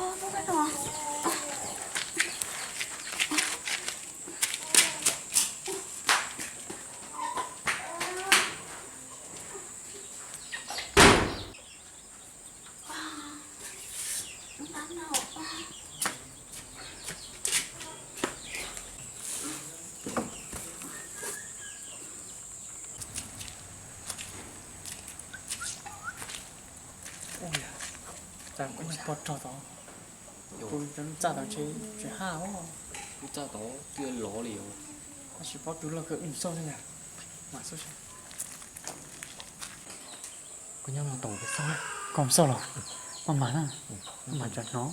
Ua cas kuv niag poj rog tod, kuv cov lub txaj tod ntshe tsis haj os. Lub txaj tod twb lov li os. Tab sis pob tw loj kawg, wb mus xauj li yom. Mam xauj seb. Koj nyob no tos kuv peb xauj na. Koj mus xauj los? Maj mam na, maj mam tso hnov.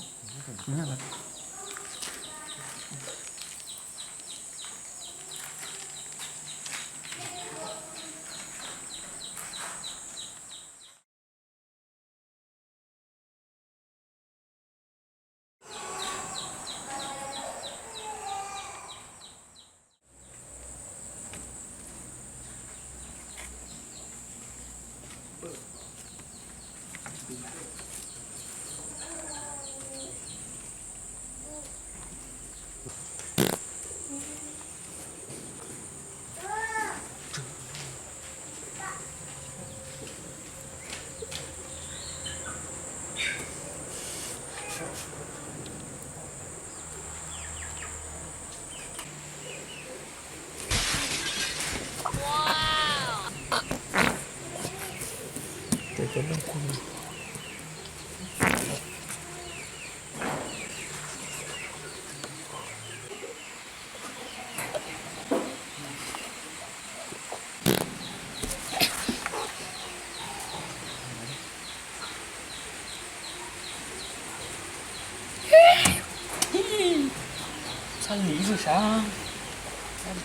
Txhaj li ib zaug sav,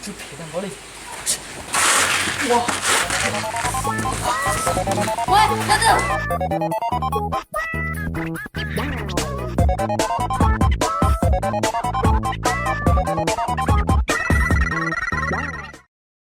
tsw phem tag npaum li. Ua, ua,